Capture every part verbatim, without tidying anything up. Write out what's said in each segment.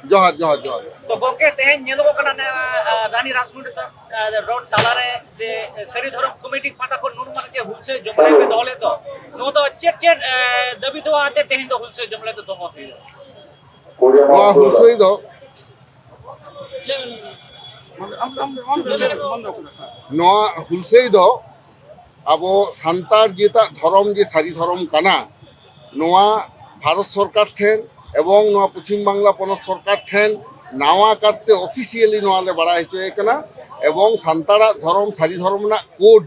ᱡᱚᱦᱟᱨ, ᱡᱚᱦᱟᱨ, ᱡᱚᱦᱟᱨ᱾ ᱛᱚ ᱜᱚᱢᱠᱮ, ᱛᱮᱦᱮᱧ ᱧᱮᱞᱚᱜᱚᱜ ᱠᱟᱱᱟ ᱱᱚᱣᱟ, ᱟ, ᱨᱟᱱᱤ ᱨᱟᱥᱢᱚᱱᱰᱤ ᱫᱚ, ᱟ, ᱨᱳᱰ ᱛᱟᱞᱟᱨᱮ ᱡᱮ ᱥᱟᱹᱨᱤ ᱫᱷᱚᱨᱚᱢ ᱠᱚᱢᱤᱴᱤ ᱯᱟᱦᱴᱟ ᱠᱷᱚᱱ ᱱᱩᱱ ᱢᱟᱨᱟᱝ ᱡᱮ ᱦᱩᱞᱥᱟᱹᱭ ᱡᱚᱢᱟᱭ ᱯᱮ ᱫᱚᱦᱚ ᱞᱮᱫ ᱫᱚ, ᱱᱚᱣᱟ ᱫᱚ ᱪᱮᱫ ᱪᱮᱫ, ᱟ, ᱫᱟᱹᱵᱤ ᱫᱚ ᱟᱛᱮ ᱛᱮᱦᱮᱧ ᱫᱚ ᱦᱩᱞᱥᱟᱹᱭ ᱡᱚᱢᱟᱭ ᱫᱚ ᱫᱚᱦᱚ ᱦᱩᱭᱩᱜᱼᱟ? ᱱᱚᱣᱟ ᱦᱩᱞᱥᱟᱹᱭ ᱫᱚ ᱱᱚᱣᱟ ᱦᱩᱞᱥᱟᱹᱭ ᱫᱚ ᱟᱵᱚ ᱥᱟᱱᱛᱟᱲ ᱡᱮᱴᱟᱜ ᱫᱷᱚᱨᱚᱢ ᱡᱮ ᱥᱟᱹᱨᱤ ᱫᱷᱚᱨᱚᱢ ᱠᱟᱱᱟ, ᱱᱚᱣᱟ ᱵᱷᱟᱨᱚᱛ ᱥᱚᱨᱠᱟᱨ ᱴᱷᱮᱱ ᱮᱵᱚᱝ ᱱᱚᱣᱟ ᱯᱚᱪᱷᱤᱢ ᱵᱟᱝᱞᱟ ᱯᱚᱱᱚᱛ ᱥᱚᱨᱠᱟᱨ ᱴᱷᱮᱱ ᱱᱟᱣᱟ ᱠᱟᱨᱛᱮ ᱚᱯᱷᱤᱥᱤᱭᱟᱞᱤ ᱱᱚᱣᱟ ᱞᱮ ᱵᱟᱲᱟᱭ ᱦᱚᱪᱚᱭᱮ ᱠᱟᱱᱟ᱾ ᱮᱵᱚᱝ ᱥᱟᱱᱛᱟᱲᱟᱜ ᱫᱷᱚᱨᱚᱢ, ᱥᱟᱹᱨᱤ ᱫᱷᱚᱨᱚᱢ ᱨᱮᱱᱟᱜ ᱠᱳᱰ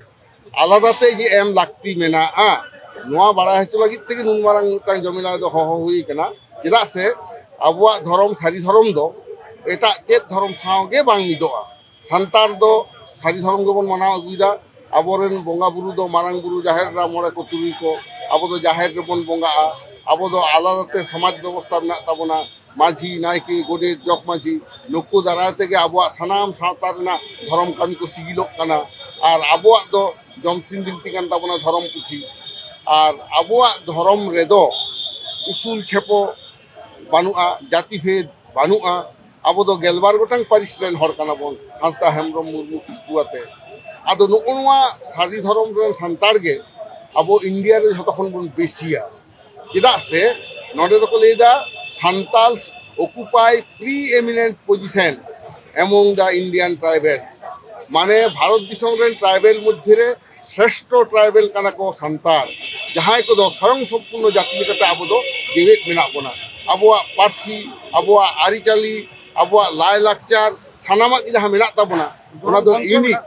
ᱟᱞᱟᱫᱟ ᱛᱮ ᱡᱮ ᱮᱢ ᱞᱟᱹᱠᱛᱤ ᱢᱮᱱᱟᱜᱼᱟ, ᱱᱚᱣᱟ ᱵᱟᱲᱟᱭ ᱦᱚᱪᱚ ᱞᱟᱹᱜᱤᱫ ᱛᱮᱜᱮ ᱱᱩᱱ ᱢᱟᱨᱟᱝ ᱢᱤᱫᱴᱟᱝ ᱡᱚᱢᱮᱞᱟ ᱫᱚ ᱦᱚᱦᱚ ᱦᱩᱭ ᱠᱟᱱᱟ᱾ ᱪᱮᱫᱟᱜ ᱥᱮ ᱟᱵᱚᱣᱟᱜ ᱫᱷᱚᱨᱚᱢ, ᱥᱟᱹᱨᱤ ᱫᱷᱚᱨᱚᱢ ᱫᱚ ᱮᱴᱟᱜ ᱪᱮᱫ ᱫᱷᱚᱨᱚᱢ ᱥᱟᱶ ᱜᱮ ᱵᱟᱝ ᱢᱤᱫᱚᱜᱼᱟ᱾ ᱥᱟᱱᱛᱟᱲ ᱫᱚ ᱥᱟᱹᱨᱤ ᱫᱷᱚᱨᱚᱢ ᱜᱮᱵᱚᱱ ᱢᱟᱱᱟᱣ ᱟᱹᱜᱩᱭᱮᱫᱟ᱾ ᱟᱵᱚᱨᱮᱱ ᱵᱚᱸᱜᱟ ᱵᱩᱨᱩ ᱫᱚ ᱢᱟᱨᱟᱝ ᱵᱩᱨᱩ, ᱡᱟᱦᱮᱨ ᱮᱨᱟ, ᱢᱚᱬᱮ ᱠᱚ ᱛᱩᱨᱩᱭ ᱠᱚ, ᱟᱵᱚ ᱫᱚ ᱡᱟᱦᱮᱨ ᱨᱮᱵᱚᱱ ᱵᱚᱸᱜᱟᱜᱼᱟ᱾ ᱟᱵᱚ ᱫᱚ ᱟᱞᱟᱫᱟᱛᱮ ᱥᱚᱢᱟᱡᱽ ᱵᱮᱵᱚᱥᱛᱷᱟ ᱢᱮᱱᱟᱜ ᱛᱟᱵᱚᱱᱟ, ᱢᱟᱹᱡᱷᱤ, ᱱᱟᱭᱠᱮ, ᱜᱚᱰᱮᱛ, ᱡᱚᱜᱽ ᱢᱟᱹᱡᱷᱤ, ᱱᱩᱠᱩ ᱫᱟᱨᱟᱭ ᱛᱮᱜᱮ ᱟᱵᱚᱣᱟᱜ ᱥᱟᱱᱟᱢ ᱥᱟᱶᱛᱟ ᱨᱮᱱᱟᱜ ᱫᱷᱚᱨᱚᱢ ᱠᱟᱹᱢᱤ ᱠᱚ ᱥᱤᱜᱤᱞᱚᱜ ᱠᱟᱱᱟ᱾ ᱟᱨ ᱟᱵᱚᱣᱟᱜ ᱫᱚ ᱡᱚᱢᱥᱤᱢ ᱵᱤᱱᱛᱤ ᱠᱟᱱ ᱛᱟᱵᱚᱱᱟ ᱫᱷᱚᱨᱚᱢ ᱯᱩᱛᱷᱤ᱾ ᱟᱨ ᱟᱵᱚᱣᱟᱜ ᱫᱷᱚᱨᱚᱢ ᱨᱮᱫᱚ ᱩᱥᱩᱞ ᱪᱷᱮᱯᱚ ᱵᱟᱹᱱᱩᱜᱼᱟ, ᱡᱟᱹᱛᱤ ᱵᱷᱮᱫᱽ ᱵᱟᱹᱱᱩᱜᱼᱟ᱾ ᱟᱵᱚ ᱫᱚ ᱜᱮᱞᱵᱟᱨ ᱜᱚᱴᱟᱝ ᱯᱟᱹᱨᱤᱥ ᱨᱮᱱ ᱦᱚᱲ ᱠᱟᱱᱟ ᱵᱚᱱ, ᱦᱟᱸᱥᱫᱟ, ᱦᱮᱢᱵᱨᱚᱢ, ᱢᱩᱨᱢᱩ, ᱠᱤᱥᱠᱩ ᱟᱛᱮ᱾ ᱟᱫᱚ ᱱᱚᱜᱼᱚ ᱱᱚᱣᱟ ᱥᱟᱹᱨᱤ ᱫᱷᱚᱨᱚᱢ ᱨᱮᱱ ᱥᱟᱱᱛᱟᱲ ᱜᱮ ᱟᱵᱚ ᱤᱱᱰᱤᱭᱟ ᱨᱮ ᱡᱷᱚᱛᱚ ᱠᱷᱚᱱ ᱵᱚᱱ ᱵᱮᱥᱤᱭᱟ᱾ ᱪᱮᱫᱟᱜ ᱥᱮ ᱱᱚᱰᱮ ᱫᱚᱠᱚ ᱞᱟᱹᱭᱫᱟ, "Santals occupy preeminent position among the Indian tribals", ᱢᱟᱱᱮ ᱵᱷᱟᱨᱚᱛ ᱫᱤᱥᱚᱢ ᱨᱮᱱ ᱴᱨᱟᱭᱵᱮᱞ ᱢᱚᱫᱽᱫᱷᱮ ᱨᱮ ᱥᱨᱮᱥᱴᱷᱚ ᱴᱨᱟᱭᱵᱮᱞ ᱠᱟᱱᱟ ᱠᱚ ᱥᱟᱱᱛᱟᱲ, ᱡᱟᱦᱟᱸᱭ ᱠᱚᱫᱚ ᱥᱚᱭᱚᱝ ᱥᱚᱢᱯᱩᱨᱱᱚ ᱡᱟᱹᱛᱤ ᱞᱮᱠᱟᱛᱮ ᱟᱵᱚ ᱫᱚ ᱡᱮᱣᱮᱫ ᱢᱮᱱᱟᱜ ᱵᱚᱱᱟ᱾ ᱟᱵᱚᱣᱟᱜ ᱯᱟᱹᱨᱥᱤ, ᱟᱵᱚᱣᱟᱜ ᱟᱹᱨᱤᱪᱟᱹᱞᱤ, ᱟᱵᱚᱣᱟᱜ ᱞᱟᱭᱼᱞᱟᱠᱪᱟᱨ, ᱥᱟᱱᱟᱢᱟᱜ ᱜᱮ ᱡᱟᱦᱟᱸ ᱢᱮᱱᱟᱜ ᱛᱟᱵᱚᱱᱟ, ᱚᱱᱟ ᱫᱚ ᱤᱭᱩᱱᱤᱠ,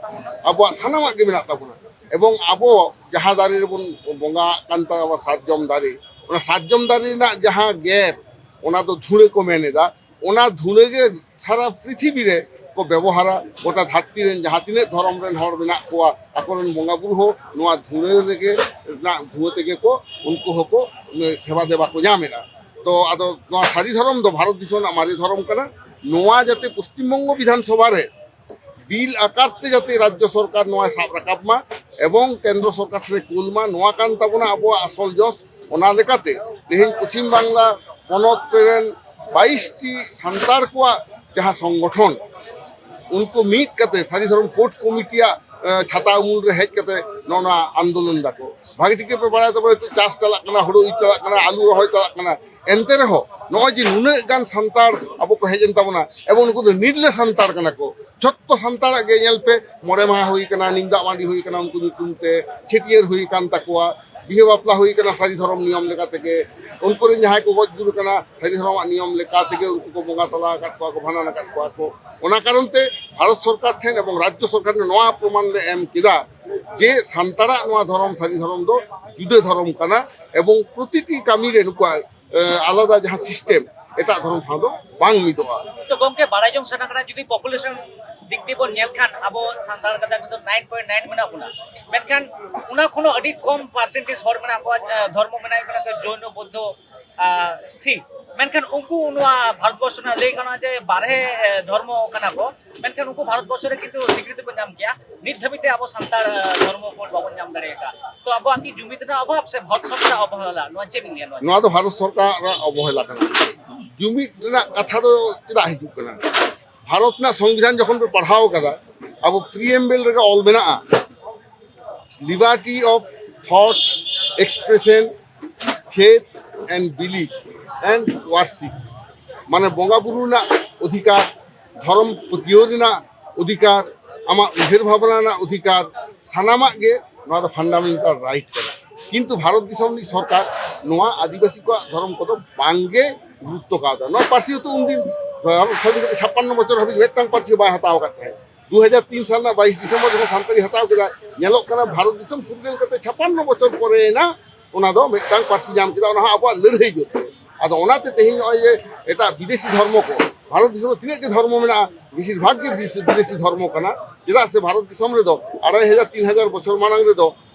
ᱟᱵᱚᱣᱟᱜ ᱥᱟᱱᱟᱢᱟᱜ ᱜᱮ ᱢᱮᱱᱟᱜ ᱛᱟᱵᱚᱱᱟ᱾ ᱮᱵᱚᱝ ᱟᱵᱚ ᱡᱟᱦᱟᱸ ᱫᱟᱨᱮ ᱨᱮᱵᱚᱱ ᱵᱚᱸᱜᱟᱜ ᱠᱟᱱ ᱛᱟᱵᱚᱱᱟ, ᱥᱟᱨᱡᱚᱢ ᱫᱟᱨᱮ, ᱚᱱᱟ ᱥᱟᱨᱡᱚᱢ ᱫᱟᱨᱮ ᱨᱮᱱᱟᱜ ᱡᱟᱦᱟᱸ ᱜᱮᱨ, ᱚᱱᱟ ᱫᱚ ᱫᱷᱩᱲᱟᱹ ᱠᱚ ᱢᱮᱱ ᱮᱫᱟ, ᱚᱱᱟ ᱫᱷᱩᱲᱟᱹ ᱜᱮ ᱥᱟᱨᱟ ᱯᱨᱤᱛᱷᱤᱵᱤ ᱨᱮ ᱠᱚ ᱵᱮᱵᱚᱦᱟᱨᱟ᱾ ᱜᱚᱴᱟ ᱫᱷᱟᱹᱨᱛᱤ ᱨᱮᱱ ᱡᱟᱦᱟᱸ ᱛᱤᱱᱟᱹᱜ ᱫᱷᱚᱨᱚᱢ ᱨᱮᱱ ᱦᱚᱲ ᱢᱮᱱᱟᱜ ᱠᱚᱣᱟ, ᱟᱠᱚᱨᱮᱱ ᱵᱚᱸᱜᱟ ᱵᱩᱨᱩ ᱦᱚᱸ ᱱᱚᱣᱟ ᱫᱷᱩᱲᱟᱹ ᱨᱮᱜᱮ, ᱨᱮᱱᱟᱜ ᱫᱷᱩᱣᱟᱹ ᱛᱮᱜᱮ ᱠᱚ, ᱩᱱᱠᱩ ᱦᱚᱸᱠᱚ ᱥᱮᱵᱟ ᱫᱮᱵᱟ ᱠᱚ ᱧᱟᱢ ᱮᱫᱟ᱾ ᱛᱚ ᱟᱫᱚ ᱱᱚᱣᱟ ᱥᱟᱹᱨᱤ ᱫᱷᱚᱨᱚᱢ ᱫᱚ ᱵᱷᱟᱨᱚᱛ ᱫᱤᱥᱚᱢ ᱨᱮᱱᱟᱜ ᱢᱟᱨᱮ ᱫᱷᱚᱨᱚᱢ ᱠᱟᱱᱟ᱾ ᱱᱚᱣᱟ ᱡᱟᱛᱮ ᱯᱚᱥᱪᱤᱢ ᱵᱚᱝᱜᱚ ᱵᱤᱫᱷᱟᱱ ᱥᱚᱵᱷᱟ ᱨᱮ ᱵᱤᱞ ᱟᱠᱟᱨ ᱛᱮ ᱡᱟᱛᱮ ᱨᱟᱡᱽᱡᱚ ᱥᱚᱨᱠᱟᱨ ᱱᱚᱣᱟᱭ ᱥᱟᱵ ᱨᱟᱠᱟᱵ ᱢᱟ ᱮᱵᱚᱝ ᱠᱮᱱᱫᱨᱚ ᱥᱚᱨᱠᱟᱨ ᱴᱷᱮᱱ ᱠᱩᱞ ᱢᱟ, ᱱᱚᱣᱟ ᱠᱟᱱ ᱛᱟᱵᱚᱱᱟ ᱟᱵᱚᱣᱟᱜ ᱟᱥᱚᱞ ᱡᱚᱥ᱾ ᱚᱱᱟ ᱞᱮᱠᱟᱛᱮ ᱛᱮᱦᱮᱧ ᱯᱚᱪᱷᱤᱢ ᱵᱟᱝᱞᱟ ᱯᱚᱱᱚᱛ ᱨᱮᱱ ᱵᱟᱭᱤᱥ ᱴᱤ ᱥᱟᱱᱛᱟᱲ ᱠᱚᱣᱟᱜ ᱡᱟᱦᱟᱸ ᱥᱚᱝᱜᱚᱴᱷᱚᱱ, ᱩᱱᱠᱩ ᱢᱤᱫ ᱠᱟᱛᱮ ᱥᱟᱹᱨᱤ ᱫᱷᱚᱨᱚᱢ ᱠᱳᱰ ᱠᱚᱢᱤᱴᱤᱭᱟᱜ ᱮ, ᱪᱷᱟᱛᱟ ᱩᱢᱩᱞ ᱨᱮ ᱦᱮᱡ ᱠᱟᱛᱮ ᱱᱚᱣᱟ ᱟᱱᱫᱳᱞᱚᱱ ᱫᱟᱠᱚ᱾ ᱵᱷᱟᱜᱤ ᱴᱷᱤᱠ ᱜᱮᱯᱮ ᱵᱟᱲᱟᱭ ᱛᱟᱵᱚᱱᱟ, ᱱᱤᱛᱚᱜ ᱪᱟᱥ ᱪᱟᱞᱟᱜ ᱠᱟᱱᱟ, ᱦᱩᱲᱩ ᱤᱨ ᱪᱟᱞᱟᱜ ᱠᱟᱱᱟ, ᱟᱹᱞᱩ ᱨᱚᱦᱚᱭ ᱪᱟᱞᱟᱜ ᱠᱟᱱᱟ᱾ ᱮᱱᱛᱮ ᱨᱮᱦᱚᱸ ᱱᱚᱜᱼᱚᱭ ᱡᱮ ᱱᱩᱱᱟᱹᱜ ᱜᱟᱱ ᱥᱟᱱᱛᱟᱲ ᱟᱵᱚ ᱠᱚ ᱦᱮᱡ ᱮᱱ ᱛᱟᱵᱚᱱᱟ, ᱮᱵᱚᱝ ᱱᱩᱠᱩ ᱫᱚ ᱱᱤᱨᱞᱟᱹ ᱥᱟᱱᱛᱟᱲ ᱠᱟᱱᱟ ᱠᱚ, ᱡᱷᱚᱛᱚ ᱥᱟᱱᱛᱟᱲᱟᱜ ᱜᱮ ᱧᱮᱞ ᱯᱮ, ᱢᱚᱬᱮ ᱢᱟᱦᱟ ᱦᱩᱭ ᱠᱟᱱᱟ, ᱱᱤᱢ ᱫᱟᱜ ᱢᱟᱹᱰᱤ ᱦᱩᱭ ᱠᱟᱱᱟ, ᱩᱱᱠᱩ ᱧᱩᱛᱩᱢ ᱛᱮ ᱪᱷᱟᱹᱴᱭᱟᱹᱨ ᱦᱩᱭ ᱠᱟᱱ ᱛᱟᱠᱚᱣᱟ, ᱵᱤᱦᱟᱹ ᱵᱟᱯᱞᱟ ᱦᱩᱭ ᱠᱟᱱᱟ ᱥᱟᱹᱨᱤ ᱫᱷᱚᱨᱚᱢ ᱱᱤᱭᱚᱢ ᱞᱮᱠᱟ ᱛᱮᱜᱮ, ᱩᱱᱠᱩ ᱨᱮᱱ ᱡᱟᱦᱟᱸᱭ ᱠᱚ ᱜᱚᱡ ᱜᱩᱨ ᱠᱟᱱᱟ ᱥᱟᱹᱨᱤ ᱫᱷᱚᱨᱚᱢᱟᱜ ᱱᱤᱭᱚᱢ ᱞᱮᱠᱟ ᱛᱮᱜᱮ ᱩᱱᱠᱩ ᱠᱚ ᱵᱚᱸᱜᱟ ᱛᱟᱞᱟ ᱟᱠᱟᱫ ᱠᱚᱣᱟ ᱠᱚ, ᱵᱷᱟᱸᱰᱟᱱ ᱟᱠᱟᱫ ᱠᱚᱣᱟ ᱠᱚ᱾ ᱚᱱᱟ ᱠᱟᱨᱚᱱ ᱛᱮ ᱵᱷᱟᱨᱚᱛ ᱥᱚᱨᱠᱟᱨ ᱴᱷᱮᱱ ᱮᱵᱚᱝ ᱨᱟᱡᱽᱡᱚ ᱥᱚᱨᱠᱟᱨ ᱴᱷᱮᱱ ᱱᱚᱣᱟ ᱯᱨᱚᱢᱟᱱ ᱞᱮ ᱮᱢ ᱠᱮᱫᱟ ᱡᱮ ᱥᱟᱱᱛᱟᱲᱟᱜ ᱱᱚᱣᱟ ᱫᱷᱚᱨᱚᱢ, ᱥᱟᱹᱨᱤ ᱫᱷᱚᱨᱚᱢ ᱫᱚ ᱡᱩᱫᱟᱹ ᱫᱷᱚᱨᱚᱢ ᱠᱟᱱᱟ, ᱮᱵᱚᱝ ᱯᱨᱚᱛᱤᱴᱤ ᱠᱟᱹᱢᱤ ᱨᱮ ᱱᱩᱠᱩᱣᱟᱜ, ᱮ, ᱟᱞᱟᱫᱟ ᱡᱟᱦᱟᱸ ᱥᱤᱥᱴᱮᱢ, ᱮᱴᱟᱜ ᱫᱷᱚᱨᱚᱢ ᱥᱟᱶ ᱫᱚ ᱵᱟᱝ ᱢᱤᱫᱚᱜᱼᱟ᱾ ᱛᱚ ᱜᱚᱝᱠᱮ, ᱵᱟᱲᱟᱭ ᱡᱚᱝ ᱥᱟᱱᱟ ᱠᱟᱱᱟ, ᱡᱩᱫᱤ ᱯᱚᱯᱩᱞᱮᱥᱚᱱ ᱫᱤᱠ ᱫᱤᱭᱮ ᱵᱚᱱ ᱧᱮᱞ ᱠᱷᱟᱱ, ᱟᱵᱚ ᱥᱟᱱᱛᱟᱲ ᱜᱟᱛᱟᱠ ᱫᱚ ᱱᱟᱭᱤᱱ ᱯᱚᱭᱮᱱᱴ ᱱᱟᱭᱤᱱ ᱢᱮᱱᱟᱜ ᱵᱚᱱᱟ, ᱢᱮᱱᱠᱷᱟᱱ ᱚᱱᱟ ᱠᱷᱚᱱ ᱦᱚᱸ ᱟᱹᱰᱤ ᱠᱚᱢ ᱯᱟᱨᱥᱮᱱᱴᱮᱡᱽ ᱦᱚᱲ ᱢᱮᱱᱟᱜ ᱠᱚᱣᱟ, ᱮ, ᱫᱷᱚᱨᱢᱚ ᱢᱮᱱᱟᱜ ᱠᱟᱱᱟ ᱡᱳᱭᱱᱚ, ᱵᱳᱫᱽᱫᱷᱚ, ᱟᱨ ᱥᱤᱠᱷ᱾ ᱢᱮᱱᱠᱷᱟᱱ ᱩᱱᱠᱩ ᱱᱚᱣᱟ ᱵᱷᱟᱨᱚᱛᱵᱚᱨᱥᱚ ᱨᱮᱱᱟᱜ ᱞᱟᱹᱭ ᱜᱟᱱᱚᱜᱼᱟ ᱡᱮ ᱵᱟᱨᱦᱮ, ᱮ, ᱫᱷᱚᱨᱢᱚ ᱠᱟᱱᱟ ᱠᱚ, ᱢᱮᱱᱠᱷᱟᱱ ᱩᱱᱠᱩ ᱵᱷᱟᱨᱚᱛᱵᱚᱨᱥᱚ ᱨᱮ ᱠᱤᱱᱛᱩ ᱥᱤᱠᱨᱤᱛᱤ ᱠᱚ ᱧᱟᱢ ᱠᱮᱭᱟ᱾ ᱱᱤᱛ ᱫᱷᱟᱹᱵᱤᱡ ᱛᱮ ᱟᱵᱚ ᱥᱟᱱᱛᱟᱲ, ᱮ, ᱫᱷᱚᱨᱢᱚ ᱠᱳᱰ ᱵᱟᱵᱚᱱ ᱧᱟᱢ ᱫᱟᱲᱮ ᱟᱠᱟᱫ᱾ ᱛᱚ ᱟᱵᱚᱣᱟᱜ ᱠᱤ ᱡᱩᱢᱤᱫ ᱨᱮᱱᱟᱜ ᱚᱵᱷᱟᱵ ᱥᱮ ᱵᱷᱟᱨᱚᱛ ᱥᱚᱨᱠᱟᱨᱟᱜ ᱚᱵᱚᱦᱮᱞᱟ? ᱱᱚᱣᱟ ᱪᱮᱫ ᱵᱤᱱ ᱞᱟᱹᱭᱟ? ᱱᱚᱣᱟ ᱱᱚᱣᱟ ᱫᱚ ᱵᱷᱟᱨᱚᱛ ᱥᱚᱨᱠᱟᱨᱟᱜ ᱚᱵᱚᱦᱮᱞᱟ ᱠᱟᱱᱟ᱾ ᱡᱩᱢᱤᱫ ᱨᱮᱱᱟᱜ ᱠᱟᱛᱷᱟ ᱫᱚ ᱪᱮᱫᱟᱜ ᱦᱤᱡᱩᱜ ᱠᱟᱱᱟ? ᱵᱷᱟᱨᱚᱛ ᱨᱮᱱᱟᱜ ᱥᱚᱝᱵᱤᱫᱷᱟᱱ ᱡᱚᱠᱷᱚᱱ ᱯᱮ ᱯᱟᱲᱦᱟᱣ ᱠᱟᱫᱟ, ᱟᱵᱚ ᱯᱨᱤᱭᱮᱢᱵᱮᱞ ᱨᱮᱜᱮ ᱚᱞ ᱢᱮᱱᱟᱜᱼᱟ, liberty of thought, expression, faith and belief and worship, ᱢᱟᱱᱮ ᱵᱚᱸᱜᱟ ᱵᱩᱨᱩ ᱨᱮᱱᱟᱜ ᱚᱫᱷᱤᱠᱟᱨ, ᱫᱷᱚᱨᱚᱢ ᱯᱟᱹᱛᱭᱟᱹᱣ ᱨᱮᱱᱟᱜ ᱚᱫᱷᱤᱠᱟᱨ, ᱟᱢᱟᱜ ᱩᱭᱦᱟᱹᱨ ᱵᱷᱟᱵᱽᱱᱟ ᱨᱮᱱᱟᱜ ᱚᱫᱷᱤᱠᱟᱨ, ᱥᱟᱱᱟᱢᱟᱜ ᱜᱮ ᱱᱚᱣᱟ ᱫᱚ ᱯᱷᱟᱱᱰᱟᱢᱮᱱᱴᱟᱞ ᱨᱟᱭᱤᱴ ᱠᱟᱱᱟ᱾ ᱠᱤᱱᱛᱩ ᱵᱷᱟᱨᱚᱛ ᱫᱤᱥᱚᱢ ᱨᱤᱱᱤᱡ ᱥᱚᱨᱠᱟᱨ ᱱᱚᱣᱟ ᱟᱹᱫᱤᱵᱟᱹᱥᱤ ᱠᱚᱣᱟᱜ ᱫᱷᱚᱨᱚᱢ ᱠᱚᱫᱚ ᱵᱟᱝᱜᱮ ᱜᱩᱨᱩᱛᱛᱚ ᱠᱟᱣᱫᱟ᱾ ᱱᱚᱣᱟ ᱯᱟᱹᱨᱥᱤ ᱦᱚᱸᱛᱚ ᱩᱱᱫᱤᱱ ᱵᱷᱟᱨᱚᱛ ᱥᱟᱹᱫᱷᱤᱱ ᱠᱟᱛᱮ ᱪᱷᱟᱯᱯᱟᱱᱱᱚ ᱵᱚᱪᱷᱚᱨ ᱦᱟᱹᱵᱤᱡ ᱢᱤᱫᱴᱟᱝ ᱯᱟᱹᱨᱥᱤ ᱦᱚᱸ ᱵᱟᱭ ᱦᱟᱛᱟᱣ ᱟᱠᱟᱫ ᱛᱟᱦᱮᱸᱫ᱾ ᱫᱩ ᱦᱟᱡᱟᱨ ᱛᱤᱱ ᱥᱟᱞ ᱨᱮᱱᱟᱜ ᱵᱟᱭᱤᱥ ᱰᱤᱥᱮᱢᱵᱚᱨ ᱡᱚᱠᱷᱚᱱ ᱥᱟᱱᱛᱟᱲᱤ ᱦᱟᱛᱟᱣ ᱠᱮᱫᱟ, ᱧᱮᱞᱚᱜ ᱠᱟᱱᱟ ᱵᱷᱟᱨᱚᱛ ᱫᱤᱥᱚᱢ ᱯᱷᱩᱨᱜᱟᱹᱞ ᱠᱟᱛᱮ ᱪᱷᱟᱯᱟᱱᱱᱚ ᱵᱚᱪᱷᱚᱨ ᱯᱚᱨᱮ ᱮᱱᱟ ᱚᱱᱟ ᱫᱚ ᱢᱤᱫᱴᱟᱝ ᱯᱟᱹᱨᱥᱤ ᱧᱟᱢ ᱠᱮᱫᱟ, ᱚᱱᱟ ᱦᱚᱸ ᱟᱵᱚᱣᱟᱜ ᱞᱟᱹᱲᱦᱟᱹᱭ ᱡᱳᱨ ᱛᱮ᱾ ᱟᱫᱚ ᱚᱱᱟᱛᱮ ᱛᱮᱦᱮᱧ ᱱᱚᱜᱼᱚᱭ ᱡᱮ ᱮᱴᱟᱜ ᱵᱤᱫᱮᱥᱤ ᱫᱷᱚᱨᱢᱚ ᱠᱚ, ᱵᱷᱟᱨᱚᱛ ᱫᱤᱥᱚᱢ ᱨᱮ ᱛᱤᱱᱟᱹᱜ ᱜᱮ ᱫᱷᱚᱨᱢᱚ ᱢᱮᱱᱟᱜᱼᱟ, ᱵᱮᱥᱤᱨ ᱵᱷᱟᱜᱽ ᱜᱮ ᱵᱤᱫᱮᱥᱤ, ᱵᱤᱫᱮᱥᱤ ᱫᱷᱚᱨᱢᱚ ᱠᱟᱱᱟ᱾ ᱪᱮᱫᱟᱜ ᱥᱮ ᱵᱷᱟᱨᱚᱛ ᱫᱤᱥᱚᱢ ᱨᱮᱫᱚ ᱟᱲᱟᱭ ᱦᱟᱡᱟᱨ ᱛᱤᱱ ᱦᱟᱡᱟᱨ ᱵᱚᱪᱷᱚᱨ ᱢᱟᱲᱟᱝ ᱨᱮᱫᱚ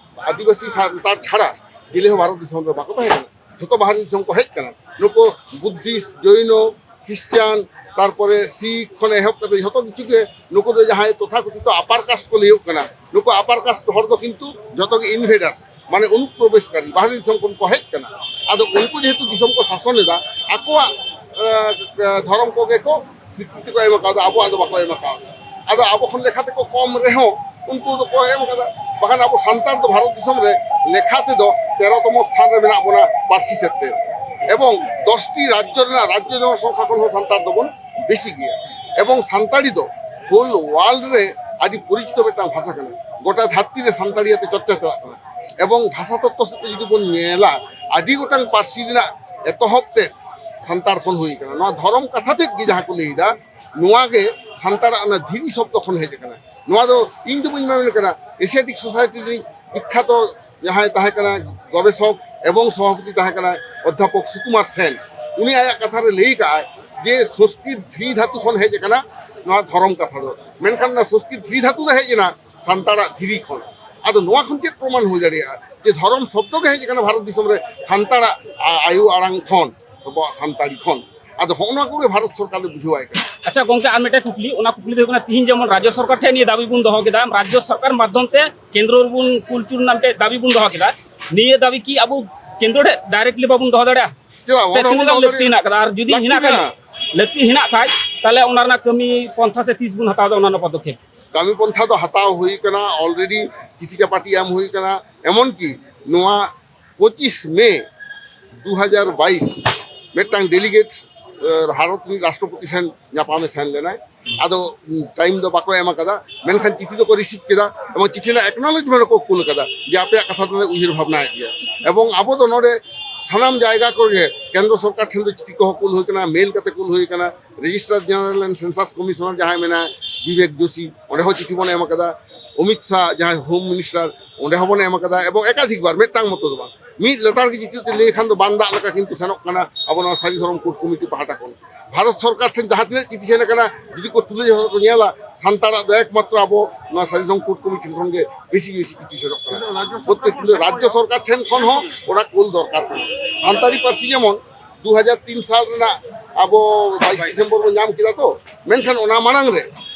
ᱟᱹᱫᱤᱵᱟᱹᱥᱤ ᱥᱟᱱᱛᱟᱲ ᱪᱷᱟᱲᱟ ᱪᱤᱞᱤ ᱦᱚᱸ ᱵᱷᱟᱨᱚᱛ ᱫᱤᱥᱚᱢ ᱨᱮ ᱵᱟᱠᱚ ᱛᱟᱦᱮᱸ ᱠᱟᱱᱟ᱾ ᱡᱷᱚᱛᱚ ᱵᱟᱦᱨᱮ ᱫᱤᱥᱚᱢ ᱠᱚ ᱦᱮᱡ ᱠᱟᱱᱟ᱾ ᱱᱩᱠᱩ ᱵᱩᱫᱽᱫᱷᱤᱥᱴ, ᱡᱚᱭᱱᱚ, ᱠᱷᱨᱤᱥᱪᱟᱱ, ᱛᱟᱨᱯᱚᱨᱮ ᱥᱤᱠᱷ ᱠᱷᱚᱱ ᱮᱦᱚᱵ ᱠᱟᱛᱮ ᱡᱷᱚᱛᱚ ᱠᱤᱪᱷᱩ ᱜᱮ ᱱᱩᱠᱩ ᱫᱚ ᱡᱟᱦᱟᱸᱭ ᱛᱚᱛᱷᱟᱠᱚᱛᱷᱤᱛᱚ ᱟᱯᱟᱨ ᱠᱟᱥᱴ ᱠᱚ ᱞᱟᱹᱭᱚᱜ ᱠᱟᱱᱟ, ᱱᱩᱠᱩ ᱟᱯᱟᱨ ᱠᱟᱥᱴ ᱦᱚᱲ ᱫᱚ ᱠᱤᱱᱛᱩ ᱡᱷᱚᱛᱚ ᱜᱮ ᱤᱱᱵᱷᱮᱰᱟᱨᱥ, ᱢᱟᱱᱮ ᱚᱱᱩᱯᱨᱚᱵᱮᱥᱠᱟᱨᱤ, ᱵᱟᱦᱨᱮ ᱫᱤᱥᱚᱢ ᱠᱷᱚᱱ ᱠᱚ ᱦᱮᱡ ᱠᱟᱱᱟ᱾ ᱟᱫᱚ ᱩᱱᱠᱩ ᱡᱮᱦᱮᱛᱩ ᱫᱤᱥᱚᱢ ᱠᱚ ᱥᱟᱥᱚᱱ ᱮᱫᱟ, ᱟᱠᱚᱣᱟᱜ ᱮ, ᱮ, ᱫᱷᱚᱨᱚᱢ ᱠᱚᱜᱮ ᱠᱚ ᱥᱤᱠᱨᱤᱛᱤ ᱠᱚ ᱮᱢ ᱟᱠᱟᱫᱟ, ᱟᱵᱚᱣᱟᱜ ᱫᱚ ᱵᱟᱠᱚ ᱮᱢ ᱟᱠᱟᱫᱟ᱾ ᱟᱫᱚ ᱟᱵᱚ ᱠᱷᱚᱱ ᱞᱮᱠᱷᱟ ᱛᱮᱠᱚ ᱠᱚᱢ ᱨᱮᱦᱚᱸ ᱩᱱᱠᱩ ᱫᱚᱠᱚ ᱮᱢ ᱟᱠᱟᱫᱟ᱾ ᱵᱟᱠᱷᱟᱱ ᱟᱵᱚ ᱥᱟᱱᱛᱟᱲ ᱫᱚ ᱵᱷᱟᱨᱚᱛ ᱫᱤᱥᱚᱢ ᱨᱮ ᱞᱮᱠᱷᱟ ᱛᱮᱫᱚ ᱛᱮᱨᱚ ᱛᱚᱢᱚ ᱥᱛᱷᱟᱱ ᱨᱮ ᱢᱮᱱᱟᱜ ᱵᱚᱱᱟ ᱯᱟᱹᱨᱥᱤ ᱥᱮᱫ ᱛᱮ, ᱮᱵᱚᱝ ᱫᱚᱥᱴᱤ ᱨᱟᱡᱽᱡᱚ ᱨᱮᱱᱟᱜ ᱨᱟᱡᱽᱡᱚ ᱡᱚᱱᱚᱥᱚᱝᱠᱷᱟ ᱠᱷᱚᱱ ᱦᱚᱸ ᱥᱟᱱᱛᱟᱲ ᱫᱚᱵᱚᱱ ᱵᱮᱥᱤ ᱜᱮᱭᱟ᱾ ᱮᱵᱚᱝ ᱥᱟᱱᱛᱟᱲᱤ ᱫᱚ whole world ᱨᱮ ᱟᱹᱰᱤ ᱯᱚᱨᱤᱪᱤᱛᱚ ᱢᱤᱫᱴᱟᱝ ᱵᱷᱟᱥᱟ ᱠᱟᱱᱟ᱾ ᱜᱚᱴᱟ ᱫᱷᱟᱹᱨᱛᱤ ᱨᱮ ᱥᱟᱱᱛᱟᱲᱤ ᱟᱛᱮ ᱪᱚᱨᱪᱟ ᱪᱟᱞᱟᱜ ᱠᱟᱱᱟ᱾ ᱮᱵᱚᱝ ᱵᱷᱟᱥᱟ ᱛᱚᱛᱛᱚ ᱥᱮᱫ ᱛᱮ ᱡᱩᱫᱤ ᱵᱚᱱ ᱧᱮᱞᱟ, ᱟᱹᱰᱤ ᱜᱚᱴᱟᱝ ᱯᱟᱹᱨᱥᱤ ᱨᱮᱱᱟᱜ ᱮᱛᱚᱦᱚᱵ ᱛᱮ ᱥᱟᱱᱛᱟᱲ ᱠᱷᱚᱱ ᱦᱩᱭ ᱠᱟᱱᱟ᱾ ᱱᱚᱣᱟ ᱫᱷᱚᱨᱚᱢ ᱠᱟᱛᱷᱟ ᱛᱮᱫ ᱜᱮ ᱡᱟᱦᱟᱸ ᱠᱚ ᱞᱟᱹᱭ ᱮᱫᱟ, ᱱᱚᱣᱟ ᱜᱮ ᱥᱟᱱᱛᱟᱲᱟᱜ ᱚᱱᱟ ᱫᱷᱤᱨᱤ ᱥᱚᱵᱫᱚ ᱠᱷᱚᱱ ᱦᱮᱡ ᱟᱠᱟᱱᱟ᱾ ᱱᱚᱣᱟ ᱫᱚ ᱤᱧ ᱫᱚ ᱵᱟᱹᱧ ᱢᱮᱱ ᱠᱟᱱᱟ, ᱮᱥᱤᱭᱟᱴᱤᱠ ᱥᱳᱥᱟᱭᱴᱤ ᱨᱤᱱᱤᱡ ᱵᱤᱠᱠᱷᱟᱛᱚ ᱡᱟᱦᱟᱸᱭ ᱛᱟᱦᱮᱸ ᱠᱟᱱᱟ ᱜᱚᱵᱮᱥᱚᱠ ᱮᱵᱚᱝ ᱥᱚᱵᱷᱟᱯᱚᱛᱤ ᱛᱟᱦᱮᱸ ᱠᱟᱱᱟᱭ ᱚᱫᱽᱫᱷᱟᱯᱚᱠ ᱥᱩᱠᱩᱢᱟᱨ ᱥᱮᱱ, ᱩᱱᱤ ᱟᱭᱟᱜ ᱠᱟᱛᱷᱟ ᱨᱮ ᱞᱟᱹᱭ ᱠᱟᱜᱼᱟᱭ ᱡᱮ ᱥᱚᱝᱥᱠᱨᱤᱛ ᱫᱷᱤᱨᱤ ᱫᱷᱟᱹᱛᱩ ᱠᱷᱚᱱ ᱦᱮᱡ ᱟᱠᱟᱱᱟ ᱱᱚᱣᱟ ᱫᱷᱚᱨᱚᱢ ᱠᱟᱛᱷᱟ ᱫᱚ᱾ ᱢᱮᱱᱠᱷᱟᱱ ᱚᱱᱟ ᱥᱚᱝᱥᱠᱨᱤᱛ ᱫᱷᱤᱨᱤ ᱫᱷᱟᱹᱛᱩ ᱫᱚ ᱦᱮᱡ ᱮᱱᱟ ᱥᱟᱱᱛᱟᱲᱟᱜ ᱫᱷᱤᱨᱤ ᱠᱷᱚᱱ᱾ ᱟᱫᱚ ᱱᱚᱣᱟ ᱠᱷᱚᱱ ᱪᱮᱫ ᱯᱨᱚᱢᱟᱱ ᱦᱩᱭ ᱫᱟᱲᱮᱭᱟᱜᱼᱟ ᱡᱮ ᱫᱷᱚᱨᱚᱢ ᱥᱚᱵᱫᱚ ᱜᱮ ᱦᱮᱡ ᱟᱠᱟᱱᱟ ᱵᱷᱟᱨᱚᱛ ᱫᱤᱥᱚᱢ ᱨᱮ ᱥᱟᱱᱛᱟᱲᱟᱜ ᱟ-, ᱟᱭᱳ ᱟᱲᱟᱝ ᱠᱷᱚᱱ, ᱟᱵᱚᱣᱟᱜ ᱥᱟᱱᱛᱟᱲᱤ ᱠᱷᱚᱱ? ᱟᱫᱚ ᱦᱚᱸᱜᱼᱚ ᱱᱚᱣᱟ ᱠᱚᱜᱮ ᱵᱷᱟᱨᱚᱛ ᱥᱚᱨᱠᱟᱨ ᱫᱚ ᱵᱩᱡᱷᱟᱹᱣᱟᱭ ᱠᱟᱱᱟ᱾ ᱟᱪᱪᱷᱟ ᱜᱚᱝᱠᱮ, ᱟᱨ ᱢᱤᱫᱴᱮᱱ ᱠᱩᱠᱞᱤ, ᱚᱱᱟ ᱠᱩᱠᱞᱤ ᱫᱚ ᱦᱩᱭᱩᱜ ᱠᱟᱱᱟ, ᱛᱤᱦᱤᱧ ᱡᱮᱢᱚᱱ ᱨᱟᱡᱽᱡᱚ ᱥᱚᱨᱠᱟᱨ ᱴᱷᱮᱱ ᱱᱤᱭᱟᱹ ᱫᱟᱵᱤ ᱵᱚᱱ ᱫᱚᱦᱚ ᱠᱮᱫᱟ, ᱨᱟᱡᱽᱡᱚ ᱥᱚᱨᱠᱟᱨ ᱢᱟᱫᱽᱫᱷᱚᱢ ᱛᱮ ᱠᱮᱱᱫᱨᱚ ᱨᱮᱵᱚᱱ ᱠᱩᱞ ᱪᱩᱞ ᱨᱮᱱᱟᱜ ᱢᱤᱫᱴᱮᱱ ᱫᱟᱵᱤ ᱵᱚᱱ ᱫᱚᱦᱚ ᱠᱮᱫᱟ, ᱱᱤᱭᱟᱹ ᱫᱟᱵᱤ ᱠᱤ ᱟᱵᱚ ᱠᱮᱱᱫᱨᱚ ᱴᱷᱮᱱ directly ᱵᱟᱵᱚᱱ ᱫᱚᱦᱚ ᱫᱟᱲᱮᱭᱟᱜᱼᱟ? ᱪᱮᱫᱟᱜ ᱥᱮ ᱵᱟᱵᱚᱱ ᱛᱤᱱᱟᱹᱜ ᱜᱟᱱ ᱫᱚᱦᱚ ᱞᱟᱹᱠᱛᱤ ᱫᱟᱲᱮᱭᱟᱜᱼᱟ? ᱦᱮᱱᱟᱜ ᱟᱠᱟᱫᱟ? ᱟᱨ ᱡᱩᱫᱤ ᱞᱟᱹᱠᱛᱤ ᱦᱮᱱᱟᱜ ᱠᱷᱟᱱ, ᱢᱮᱱᱟᱜᱼᱟ᱾ ᱞᱟᱹᱠᱛᱤ ᱦᱮᱱᱟᱜ ᱠᱷᱟᱡ, ᱛᱟᱦᱞᱮ ᱚᱱᱟ ᱨᱮᱱᱟᱜ ᱠᱟᱹᱢᱤ ᱯᱚᱱᱛᱷᱟ ᱥᱮ ᱛᱤᱥ ᱵᱚᱱ ᱦᱟᱛᱟᱣ ᱮᱫᱟ ᱚᱱᱟ ᱨᱮᱱᱟᱜ ᱯᱚᱫᱚᱠᱷᱮᱯ? ᱠᱟᱹᱢᱤ ᱯᱚᱱᱛᱷᱟ ᱫᱚ ᱦᱟᱛᱟᱣ ᱦᱩᱭ ᱠᱟᱱᱟ, already ᱪᱤᱴᱷᱤ ᱪᱟᱯᱟᱴᱤ ᱮᱢ ᱦᱩᱭ ᱠᱟᱱᱟ᱾ ᱮᱢᱚᱱ ᱠᱤ ᱱᱚᱣᱟ ᱯᱚᱸᱪᱤᱥ ᱢᱮ ᱫᱩ ᱦᱟᱡᱟᱨ ᱵᱟᱭᱤᱥ ᱢᱤᱫᱴᱟᱝ delegate, ᱮ, ᱵᱷᱟᱨᱚᱛ ᱨᱤᱱᱤᱡ ᱨᱟᱥᱴᱨᱚᱯᱚᱛᱤ ᱴᱷᱮᱱ ᱧᱟᱯᱟᱢᱮ ᱥᱮᱱ ᱞᱮᱱᱟᱭ᱾ ᱟᱫᱚ, ᱩᱢ, time ᱫᱚ ᱵᱟᱠᱚ ᱮᱢ ᱟᱠᱟᱫᱟ, ᱢᱮᱱᱠᱷᱟᱱ ᱪᱤᱴᱷᱤ ᱫᱚᱠᱚ receive ᱠᱮᱫᱟ ᱮᱵᱚᱝ ᱪᱤᱴᱷᱤ ᱨᱮᱱᱟᱜ acknowledgement ᱦᱚᱸᱠᱚ ᱠᱩᱞ ᱟᱠᱟᱫᱟ ᱡᱮ ᱟᱯᱮᱭᱟᱜ ᱠᱟᱛᱷᱟ ᱫᱚᱞᱮ ᱩᱭᱦᱟᱹᱨ ᱵᱷᱟᱵᱽᱱᱟᱭᱮᱫ ᱜᱮᱭᱟ᱾ ᱮᱵᱚᱝ ᱟᱵᱚ ᱫᱚ ᱱᱚᱰᱮ ᱥᱟᱱᱟᱢ ᱡᱟᱭᱜᱟ ᱠᱚᱨᱮ ᱠᱮᱱᱫᱨᱚ ᱥᱚᱨᱠᱟᱨ ᱴᱷᱮᱱ ᱫᱚ ᱪᱤᱴᱷᱤ ᱠᱚᱦᱚᱸ ᱠᱩᱞ ᱦᱩᱭ ᱠᱟᱱᱟ, mail ᱠᱟᱛᱮ ᱠᱩᱞ ᱦᱩᱭ ᱠᱟᱱᱟ, Registrar General and Census Commissioner ᱡᱟᱦᱟᱸᱭ ᱢᱮᱱᱟᱭ ᱵᱤᱵᱮᱠ ᱡᱳᱥᱤ, ᱚᱸᱰᱮ ᱦᱚᱸ ᱪᱤᱴᱷᱤ ᱵᱚᱱ ᱮᱢ ᱟᱠᱟᱫᱟ᱾ ᱚᱢᱤᱛ ᱥᱟᱦ ᱡᱟᱦᱟᱸᱭ Home Minister, ᱚᱸᱰᱮ ᱦᱚᱸᱵᱚᱱ ᱮᱢ ᱟᱠᱟᱫᱟ᱾ ᱮᱵᱚᱝ ᱮᱠᱟᱫᱷᱤᱠ ᱵᱟᱨ, ᱢᱤᱫᱴᱟᱝ ᱢᱚᱛᱚ ᱫᱚ ᱵᱟᱝ, ᱢᱤᱫ ᱞᱮᱛᱟᱲ ᱜᱮ ᱪᱤᱴᱷᱤ ᱛᱮ ᱞᱟᱹᱭ ᱠᱷᱟᱱ ᱫᱚ ᱵᱟᱱ ᱫᱟᱜ ᱞᱮᱠᱟ ᱠᱤᱱᱛᱩ ᱥᱮᱱᱚᱜ ᱠᱟᱱᱟ ᱟᱵᱚ ᱱᱚᱣᱟ ᱥᱟᱹᱨᱤ ᱫᱷᱚᱨᱚᱢ ᱠᱳᱰ ᱠᱚᱢᱤᱴᱤ ᱯᱟᱦᱴᱟ ᱠᱷᱚᱱ᱾ ᱵᱷᱟᱨᱚᱛ ᱥᱚᱨᱠᱟᱨ ᱴᱷᱮᱱ ᱡᱟᱦᱟᱸ ᱛᱤᱱᱟᱹᱜ ᱪᱤᱴᱷᱤ ᱥᱮᱱ ᱟᱠᱟᱱᱟ, ᱡᱩᱫᱤ ᱠᱚ ᱛᱩᱞᱟᱹ ᱡᱚᱠᱷᱟ ᱠᱚ ᱧᱮᱞᱟ, ᱥᱟᱱᱛᱟᱲᱟᱜ ᱫᱚ ᱮᱠᱢᱟᱛᱨᱚ ᱟᱵᱚ ᱱᱚᱣᱟ ᱥᱟᱹᱨᱤ ᱫᱷᱚᱨᱚᱢ ᱠᱳᱰ ᱠᱚᱢᱤᱴᱤ ᱴᱷᱮᱱ ᱠᱷᱚᱱ ᱜᱮ ᱵᱮᱥᱤ ᱵᱮᱥᱤ ᱪᱤᱴᱷᱤ ᱥᱮᱱᱚᱜ ᱠᱟᱱᱟ᱾ ᱨᱟᱡᱽᱡᱚ ᱥᱚᱨᱠᱟᱨ ᱯᱨᱚᱛᱮᱠ ᱫᱤᱱ ᱨᱟᱡᱽᱡᱚ ᱥᱚᱨᱠᱟᱨ ᱴᱷᱮᱱ ᱠᱷᱚᱱ ᱦᱚᱸ ᱚᱱᱟ ᱠᱳᱞ ᱫᱚᱨᱠᱟᱨ ᱠᱟᱱᱟ᱾ ᱥᱟᱱᱛᱟᱲᱤ ᱯᱟᱹᱨᱥᱤ ᱡᱮᱢᱚᱱ ᱫᱩ ᱦᱟᱡᱟᱨ ᱛᱤᱱ ᱥᱟᱞ ᱨᱮᱱᱟᱜ ᱟᱵᱚ ᱵᱟᱭᱤᱥ ᱰᱤᱥᱮᱢᱵᱚᱨ ᱵᱚᱱ ᱧᱟᱢ ᱠᱮᱫᱟ ᱛᱚ, ᱢᱮᱱᱠᱷᱟᱱ ᱚᱱᱟ ᱢᱟᱲᱟᱝ ᱨᱮ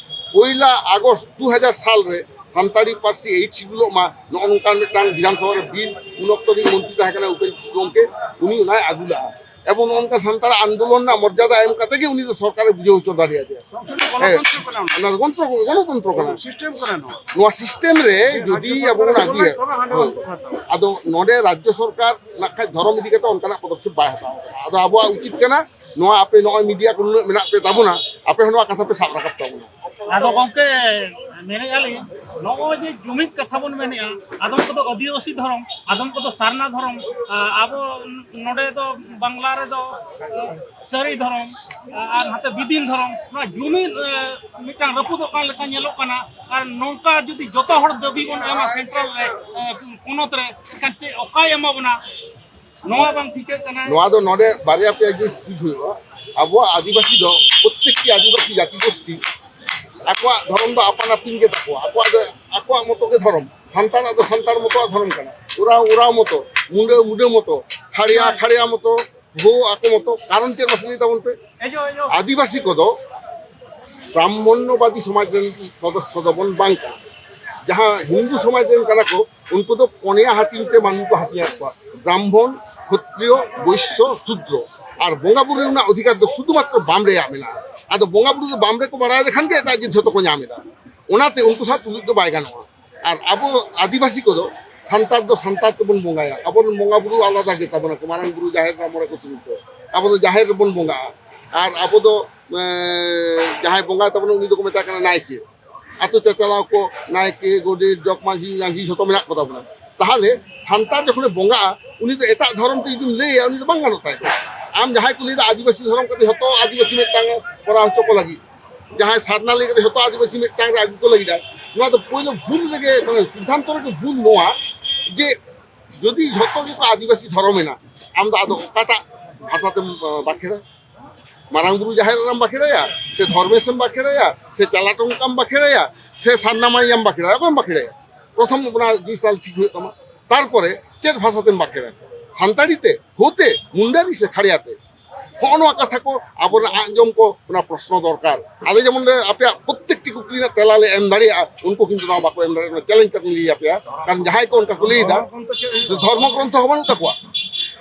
ᱯᱚᱭᱞᱟ ᱟᱜᱚᱥᱴ ᱫᱩ ᱦᱟᱡᱟᱨ ᱥᱟᱞ ᱨᱮ ᱥᱟᱱᱛᱟᱲᱤ ᱯᱟᱹᱨᱥᱤ ᱮᱭᱤᱴ ᱥᱤᱰᱩᱞᱚᱜ ᱢᱟ, ᱱᱚᱜᱼᱚ ᱱᱚᱝᱠᱟᱱ ᱢᱤᱫᱴᱟᱝ ᱵᱤᱫᱷᱟᱱ ᱥᱚᱵᱷᱟ ᱨᱮ ᱵᱤᱞ, ᱩᱱ ᱚᱠᱛᱚ ᱨᱤᱱᱤᱡ ᱢᱚᱱᱛᱨᱤ ᱛᱟᱦᱮᱸ ᱠᱟᱱᱟ ᱩᱯᱮᱱ ᱠᱤᱥᱠᱩ ᱜᱚᱢᱠᱮ, ᱩᱱᱤ ᱚᱱᱟᱭ ᱟᱹᱜᱩ ᱞᱟᱜᱼᱟ᱾ ᱮᱵᱚᱝ ᱱᱚᱜᱼᱚ ᱱᱚᱝᱠᱟ ᱥᱟᱱᱛᱟᱲᱟᱜ ᱟᱱᱫᱳᱞᱚᱱ ᱨᱮᱱᱟᱜ ᱢᱚᱨᱡᱟᱫᱟ ᱮᱢ ᱠᱟᱛᱮ ᱜᱮ ᱩᱱᱤ ᱫᱚ ᱥᱚᱨᱠᱟᱨᱮ ᱵᱩᱡᱷᱟᱹᱣ ᱦᱚᱪᱚ ᱫᱟᱲᱮᱭᱟᱫᱮᱭᱟ᱾ ᱦᱮᱸ᱾ ᱜᱚᱱᱚᱛᱚᱱᱛᱨᱚ ᱠᱟᱱᱟ ᱚᱱᱟ᱾ ᱚᱱᱟ ᱜᱚᱱᱛᱨᱚ-, ᱜᱚᱱᱚᱛᱚᱱᱛᱨᱚ ᱠᱟᱱᱟ᱾ ᱥᱤᱥᱴᱮᱢ ᱠᱟᱱᱟ ᱱᱚᱣᱟ᱾ ᱱᱚᱣᱟ ᱥᱤᱥᱴᱮᱢ ᱨᱮ ᱡᱩᱫᱤ ᱟᱵᱚ ᱵᱚᱱ ᱟᱹᱜᱩᱭᱟ, ᱦᱳᱭ᱾ ᱟᱫᱚ ᱱᱚᱰᱮ ᱨᱟᱡᱽᱡᱚ ᱥᱚᱨᱠᱟᱨ ᱱᱟᱜ ᱠᱷᱟᱡ ᱫᱷᱚᱨᱚᱢ ᱤᱫᱤ ᱠᱟᱛᱮ ᱚᱱᱠᱟᱱᱟᱜ ᱯᱚᱫᱚᱠᱷᱮᱯ ᱵᱟᱭ ᱦᱟᱛᱟᱣ ᱠᱟᱫᱟ᱾ ᱟᱫᱚ ᱟᱵᱚᱣᱟᱜ ᱩᱪᱤᱛ ᱠᱟᱱᱟ, ᱱᱚᱣᱟ ᱟᱯᱮ ᱱᱚᱜᱼᱚᱭ ᱢᱤᱰᱤᱭᱟ ᱠᱚ ᱱᱩᱱᱟᱹᱜ ᱢᱮᱱᱟᱜ ᱯᱮ ᱛᱟᱵᱚᱱᱟ, ᱟᱯᱮ ᱦᱚᱸ ᱱᱚᱣᱟ ᱠᱟᱛᱷᱟ ᱯᱮ ᱥᱟᱵ ᱨᱟᱠᱟᱵ ᱛᱟᱵᱚᱱᱟ᱾ ᱟᱫᱚ ᱜᱚᱢᱠᱮ, ᱢᱮᱱᱮᱫᱼᱟ ᱞᱤᱧ, ᱱᱚᱜᱼᱚᱭ ᱡᱮ ᱡᱩᱢᱤᱫ ᱠᱟᱛᱷᱟ ᱵᱚᱱ ᱢᱮᱱᱮᱫᱼᱟ, ᱟᱫᱚᱢ ᱠᱚᱫᱚ ᱟᱹᱫᱤᱵᱟᱹᱥᱤ ᱫᱷᱚᱨᱚᱢ, ᱟᱫᱚᱢ ᱠᱚᱫᱚ ᱥᱟᱨᱱᱟ ᱫᱷᱚᱨᱚᱢ, ᱟ-, ᱟᱵᱚ ᱱᱚᱰᱮ ᱫᱚ ᱵᱟᱝᱞᱟ ᱨᱮᱫᱚ, ᱟ, ᱥᱟᱹᱨᱤ ᱫᱷᱚᱨᱚᱢ, ᱟ-, ᱟᱨ ᱱᱟᱛᱮ ᱵᱤᱫᱤᱱ ᱫᱷᱚᱨᱚᱢ, ᱱᱚᱣᱟ ᱡᱩᱢᱤᱫ, ᱟ, ᱢᱤᱫᱴᱟᱝ ᱨᱟᱹᱯᱩᱫᱚᱜ ᱠᱟᱱ ᱞᱮᱠᱟ ᱧᱮᱞᱚᱜ ᱠᱟᱱᱟ᱾ ᱟᱨ ᱱᱚᱝᱠᱟ ᱡᱩᱫᱤ ᱡᱚᱛᱚ ᱦᱚᱲ ᱫᱟᱹᱵᱤ ᱵᱚᱱ ᱮᱢᱟ ᱥᱮᱱᱴᱨᱟᱞ ᱨᱮ, ᱟ, ᱯᱚᱱᱚᱛ ᱨᱮ, ᱮᱱᱠᱷᱟᱱ ᱪᱮᱫ ᱚᱠᱟᱭ ᱮᱢᱟ ᱵᱚᱱᱟ? ᱱᱚᱣᱟ ᱵᱟᱝ ᱴᱷᱤᱠᱟᱹᱜ ᱠᱟᱱᱟ᱾ ᱱᱚᱣᱟ ᱫᱚ ᱱᱚᱰᱮ ᱵᱟᱨᱭᱟ ᱯᱮᱭᱟ ᱡᱤᱱᱤᱥ ᱵᱩᱡᱽ ᱦᱩᱭᱩᱜᱼᱟ᱾ ᱟᱵᱚᱣᱟᱜ ᱟᱹᱫᱤᱵᱟᱹᱥᱤ ᱫᱚ, ᱯᱨᱚᱛᱮᱠᱴᱤ ᱟᱹᱫᱤᱵᱟᱹᱥᱤ ᱡᱟᱹᱛᱤ ᱜᱳᱥᱴᱤ ᱟᱠᱚᱣᱟᱜ ᱫᱷᱚᱨᱚᱢ ᱫᱚ ᱟᱯᱟᱱ ᱟᱹᱯᱤᱱ ᱜᱮ ᱛᱟᱠᱚᱣᱟ᱾ ᱟᱠᱚᱣᱟᱜ ᱫᱚ ᱟᱠᱚᱣᱟᱜ ᱢᱚᱛᱚ ᱜᱮ ᱫᱷᱚᱨᱚᱢ, ᱥᱟᱱᱛᱟᱲᱟᱜ ᱫᱚ ᱥᱟᱱᱛᱟᱲ ᱢᱚᱛᱚᱣᱟᱜ ᱫᱷᱚᱨᱚᱢ ᱠᱟᱱᱟ, ᱳᱨᱟᱣ ᱳᱨᱟᱣ ᱢᱚᱛᱚ, ᱢᱩᱰᱟᱹ ᱢᱩᱰᱟᱹ ᱢᱚᱛᱚ, ᱠᱷᱟᱲᱭᱟ ᱠᱷᱟᱲᱭᱟ ᱢᱚᱛᱚ, ᱦᱳ ᱟᱠᱚ ᱢᱚᱛᱚ᱾ ᱠᱟᱨᱚᱱ ᱪᱮᱫ ᱢᱟᱥᱮ ᱞᱟᱹᱭ ᱛᱟᱵᱚᱱ ᱯᱮ? ᱟᱹᱫᱤᱵᱟᱹᱥᱤ ᱠᱚᱫᱚ ᱵᱨᱟᱦᱢᱚᱱᱱᱚᱵᱟᱫᱤ ᱥᱚᱢᱟᱡᱽ ᱨᱮᱱ ᱥᱚᱫᱚᱥᱥᱚ ᱫᱚᱵᱚᱱ ᱵᱟᱝ ᱠᱟᱱᱟ᱾ ᱡᱟᱦᱟᱸ ᱦᱤᱱᱫᱩ ᱥᱚᱢᱟᱡᱽ ᱨᱮᱱ ᱠᱟᱱᱟ ᱠᱚ, ᱩᱱᱠᱩ ᱫᱚ ᱯᱚᱱᱭᱟ ᱦᱟᱹᱴᱤᱧ ᱛᱮ ᱢᱟᱹᱱᱢᱤ ᱠᱚ ᱦᱟᱹᱴᱤᱧ ᱟᱠᱟᱫ ᱠᱚᱣᱟ, ᱵᱨᱟᱦᱢᱚᱱ, ᱠᱷᱚᱛᱨᱤᱭᱚ, ᱵᱳᱭᱥᱭᱚ, ᱥᱩᱫᱨᱚ᱾ ᱟᱨ ᱵᱚᱸᱜᱟ ᱵᱩᱨᱩ ᱨᱮᱱᱟᱜ ᱚᱫᱷᱤᱠᱟᱨ ᱫᱚ ᱥᱩᱫᱷᱩᱢᱟᱛᱨᱚ ᱵᱟᱢᱲᱮᱭᱟᱜ ᱢᱮᱱᱟᱜᱼᱟ᱾ ᱟᱫᱚ ᱵᱚᱸᱜᱟ ᱵᱩᱨᱩ ᱫᱚ ᱵᱟᱢᱲᱮ ᱠᱚ ᱵᱟᱲᱟᱭ ᱞᱮᱠᱷᱟᱱ ᱜᱮ ᱮᱴᱟᱜ ᱡᱟᱹᱛ ᱡᱷᱚᱛᱚ ᱠᱚ ᱧᱟᱢ ᱮᱫᱟ᱾ ᱚᱱᱟᱛᱮ ᱩᱱᱠᱩ ᱥᱟᱶ ᱛᱩᱞᱩᱡ ᱫᱚ ᱵᱟᱭ ᱜᱟᱱᱚᱜᱼᱟ᱾ ᱟᱨ ᱟᱵᱚ ᱟᱹᱫᱤᱵᱟᱹᱥᱤ ᱠᱚᱫᱚ ᱥᱟᱱᱛᱟᱲ ᱫᱚ ᱥᱟᱱᱛᱟᱲ ᱛᱮᱵᱚᱱ ᱵᱚᱸᱜᱟᱭᱟ᱾ ᱟᱵᱚᱨᱮᱱ ᱵᱚᱸᱜᱟ ᱵᱩᱨᱩ ᱟᱞᱟᱫᱟ ᱜᱮ ᱛᱟᱵᱚᱱᱟ ᱠᱚ, ᱢᱟᱨᱟᱝ ᱵᱩᱨᱩ, ᱡᱟᱦᱮᱨ ᱮᱨᱟ, ᱢᱚᱬᱮ ᱠᱚ ᱛᱩᱨᱩᱭ ᱠᱚ᱾ ᱟᱵᱚ ᱫᱚ ᱡᱟᱦᱮᱨ ᱨᱮᱵᱚᱱ ᱵᱚᱸᱜᱟᱜᱼᱟ᱾ ᱟᱨ ᱟᱵᱚ ᱫᱚ, ᱮᱸ, ᱡᱟᱦᱟᱸᱭ ᱵᱚᱸᱜᱟᱭ ᱛᱟᱵᱚᱱᱟ ᱩᱱᱤ ᱫᱚᱠᱚ ᱢᱮᱛᱟᱭ ᱠᱟᱱᱟ ᱱᱟᱭᱠᱮ᱾ ᱟᱛᱳ ᱪᱟᱪᱟᱞᱟᱣ ᱠᱚ, ᱱᱟᱭᱠᱮ, ᱜᱚᱰᱮᱛ, ᱡᱚᱜᱽ ᱢᱟᱹᱡᱷᱤ, ᱢᱟᱹᱡᱷᱤ ᱡᱷᱚᱛᱚ ᱢᱮᱱᱟᱜ ᱠᱚ ᱛᱟᱵᱚᱱᱟ᱾ ᱛᱟᱦᱚᱞᱮ ᱥᱟᱱᱛᱟᱲ ᱡᱚᱠᱷᱚᱱᱮ ᱵᱚᱸᱜᱟᱜᱼᱟ, ᱩᱱᱤ ᱫᱚ ᱮᱴᱟᱜ ᱫᱷᱚᱨᱚᱢ ᱛᱮ ᱡᱩᱫᱤᱢ ᱞᱟᱹᱭᱟ, ᱩᱱᱤ ᱫᱚ ᱵᱟᱝ ᱜᱟᱱᱚᱜ ᱛᱟᱭ ᱫᱚ᱾ ᱟᱢ ᱡᱟᱦᱟᱸᱭ ᱠᱚ ᱞᱟᱹᱭᱫᱟ ᱟᱹᱫᱤᱵᱟᱹᱥᱤ ᱫᱷᱚᱨᱚᱢ ᱠᱟᱛᱮ ᱡᱷᱚᱛᱚ ᱟᱹᱫᱤᱵᱟᱹᱥᱤ ᱢᱤᱫᱴᱟᱝ ᱠᱚᱨᱟᱣ ᱦᱚᱪᱚ ᱠᱚ ᱞᱟᱹᱜᱤᱫ, ᱡᱟᱦᱟᱸᱭ ᱥᱟᱨᱱᱟ ᱞᱟᱹᱭ ᱠᱟᱛᱮ ᱡᱷᱚᱛᱚ ᱟᱹᱫᱤᱵᱟᱹᱥᱤ ᱢᱤᱫᱴᱟᱝ ᱨᱮ ᱟᱹᱜᱩ ᱠᱚ ᱞᱟᱹᱜᱤᱫ, ᱱᱚᱣᱟ ᱫᱚ ᱯᱳᱭᱞᱳ ᱵᱷᱩᱞ ᱨᱮᱜᱮ, ᱢᱟᱱᱮ ᱥᱤᱫᱽᱫᱷᱟᱱᱛᱚ ᱨᱮᱜᱮ ᱵᱷᱩᱞ ᱱᱚᱣᱟ ᱡᱮ ᱡᱩᱫᱤ ᱡᱷᱚᱛᱚ ᱜᱮᱠᱚ ᱟᱹᱫᱤᱵᱟᱹᱥᱤ ᱫᱷᱚᱨᱚᱢ ᱮᱱᱟ, ᱟᱢ ᱫᱚ ᱟᱫᱚ ᱚᱠᱟᱴᱟᱜ ᱵᱷᱟᱥᱟ ᱛᱮᱢ, ᱟ, ᱵᱟᱠᱷᱮᱲᱟ? ᱢᱟᱨᱟᱝ ᱵᱩᱨᱩ ᱡᱟᱦᱮᱨ ᱮᱨᱟᱢ ᱵᱟᱠᱷᱮᱲᱟᱭᱟ, ᱥᱮ ᱫᱷᱚᱨᱢᱮᱥᱮᱢ ᱵᱟᱠᱷᱮᱲᱟᱭᱟ, ᱥᱮ ᱪᱟᱞᱟ ᱴᱚᱝᱠᱟᱢ ᱵᱟᱠᱷᱮᱲᱟᱭᱟ, ᱥᱮ ᱥᱟᱨᱱᱟ ᱢᱟᱹᱭᱟᱢ ᱵᱟᱠᱷᱮᱲᱟᱭᱟ? ᱚᱠᱚᱭᱮᱢ ᱵᱟᱠᱷᱮᱲᱟᱭᱟ? ᱯᱨᱚᱛᱷᱚᱢ ᱚᱱᱟ ᱡᱤᱱᱤᱥ ᱛᱟᱦᱞᱮ ᱴᱷᱤᱠ ᱦᱩᱭᱩᱜ ᱛᱟᱢᱟ᱾ ᱛᱟᱨᱯᱚᱨᱮ ᱪᱮᱫ ᱵᱷᱟᱥᱟ ᱛᱮᱢ ᱵᱟᱠᱷᱮᱲᱟ? ᱥᱟᱱᱛᱟᱲᱤ ᱛᱮ, ᱦᱳ ᱛᱮ, ᱢᱩᱱᱰᱟᱨᱤ ᱥᱮ ᱠᱷᱟᱲᱭᱟ ᱛᱮ? ᱦᱚᱸᱜᱼᱚ ᱱᱚᱣᱟ ᱠᱟᱛᱷᱟ ᱠᱚ ᱟᱵᱚᱨᱮᱱ ᱟᱸᱡᱚᱢ ᱠᱚ ᱚᱱᱟ ᱯᱨᱚᱥᱱᱚ ᱫᱚᱨᱠᱟᱨ᱾ ᱟᱞᱮ ᱡᱮᱢᱚᱱ ᱞᱮ ᱟᱯᱮᱭᱟᱜ ᱯᱨᱚᱛᱛᱮᱠᱴᱤ ᱠᱩᱠᱞᱤ ᱨᱮᱱᱟᱜ ᱛᱮᱞᱟ ᱞᱮ ᱮᱢ ᱫᱟᱲᱮᱭᱟᱜᱼᱟ, ᱩᱱᱠᱩ ᱠᱤᱱᱛᱩ ᱱᱚᱣᱟ ᱵᱟᱠᱚ ᱮᱢ ᱫᱟᱲᱮᱭᱟᱜᱼᱟ᱾ ᱚᱱᱟ ᱪᱮᱞᱮᱧᱡᱽ ᱠᱟᱛᱮᱧ ᱞᱟᱹᱭ ᱟᱯᱮᱭᱟ, ᱠᱟᱨᱚᱱ ᱡᱟᱦᱟᱸᱭ ᱠᱚ ᱚᱱᱠᱟ ᱠᱚ ᱞᱟᱹᱭ ᱮᱫᱟ, ᱫᱷᱚᱨᱢᱚ ᱜᱨᱚᱱᱛᱷᱚ ᱦᱚᱸ ᱵᱟᱹᱱᱩᱜ ᱛᱟᱠᱚᱣᱟ᱾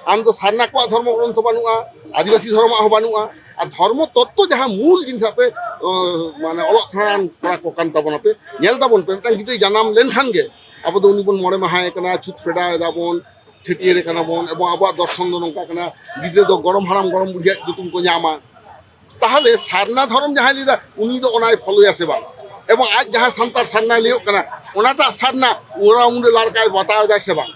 ᱟᱢ ᱫᱚ ᱥᱟᱨᱱᱟ ᱠᱚᱣᱟᱜ ᱫᱷᱚᱨᱢᱚ ᱜᱨᱚᱱᱛᱷᱚ ᱵᱟᱹᱱᱩᱜᱼᱟ, ᱟᱹᱫᱤᱵᱟᱹᱥᱤ ᱫᱷᱚᱨᱚᱢᱟᱜ ᱦᱚᱸ ᱵᱟᱹᱱᱩᱜᱼᱟ᱾ ᱟᱨ ᱫᱷᱚᱨᱢᱚ ᱛᱚᱛᱛᱚ ᱡᱟᱦᱟᱸ ᱢᱩᱞ ᱡᱤᱱᱤᱥ ᱟᱯᱮ, ᱚ, ᱢᱟᱱᱮ ᱚᱞᱚᱜ ᱥᱮᱬᱟᱱ ᱠᱚᱲᱟ ᱠᱚ ᱠᱟᱱ ᱛᱟᱵᱚᱱᱟᱯᱮ, ᱧᱮᱞ ᱛᱟᱵᱚᱱ ᱯᱮ, ᱢᱤᱫᱴᱟᱝ ᱜᱤᱫᱽᱨᱟᱹ ᱡᱟᱱᱟᱢ ᱞᱮᱱᱠᱷᱟᱱ ᱜᱮ ᱟᱵᱚ ᱫᱚ ᱩᱱᱤ ᱵᱚᱱ ᱢᱚᱬᱮ ᱢᱟᱦᱟᱭᱮ ᱠᱟᱱᱟ, ᱪᱷᱩᱛ ᱯᱷᱮᱰᱟᱣ ᱮᱫᱟ ᱵᱚᱱ, ᱪᱷᱟᱹᱴᱭᱟᱹᱨᱮ ᱠᱟᱱᱟ ᱵᱚᱱ, ᱮᱵᱚᱝ ᱟᱵᱚᱣᱟᱜ ᱫᱚᱨᱥᱚᱱ ᱫᱚ ᱱᱚᱝᱠᱟ ᱠᱟᱱᱟ, ᱜᱤᱫᱽᱨᱟᱹ ᱫᱚ ᱜᱚᱲᱚᱢ ᱦᱟᱲᱟᱢ ᱜᱚᱲᱚᱢ ᱵᱩᱰᱷᱤᱭᱟᱜ ᱧᱩᱛᱩᱢ ᱠᱚ ᱧᱟᱢᱟ᱾ ᱛᱟᱦᱚᱞᱮ ᱥᱟᱨᱱᱟ ᱫᱷᱚᱨᱚᱢ ᱡᱟᱦᱟᱸᱭ ᱞᱟᱹᱭᱫᱟ, ᱩᱱᱤ ᱫᱚ ᱚᱱᱟᱭ ᱯᱷᱚᱞᱳᱭᱟ ᱥᱮ ᱵᱟᱝ? ᱮᱵᱚᱝ ᱟᱡ ᱡᱟᱦᱟᱸ ᱥᱟᱱᱛᱟᱲ ᱥᱟᱨᱱᱟᱭ ᱞᱟᱹᱭᱚᱜ ᱠᱟᱱᱟ, ᱚᱱᱟᱴᱟᱜ ᱥᱟᱨᱱᱟ ᱚᱨᱟ ᱢᱩᱱᱰᱟᱹ ᱞᱟᱲᱠᱟᱭ ᱵᱟᱛᱟᱣ ᱮᱫᱟᱭ ᱥᱮ ᱵᱟᱝ?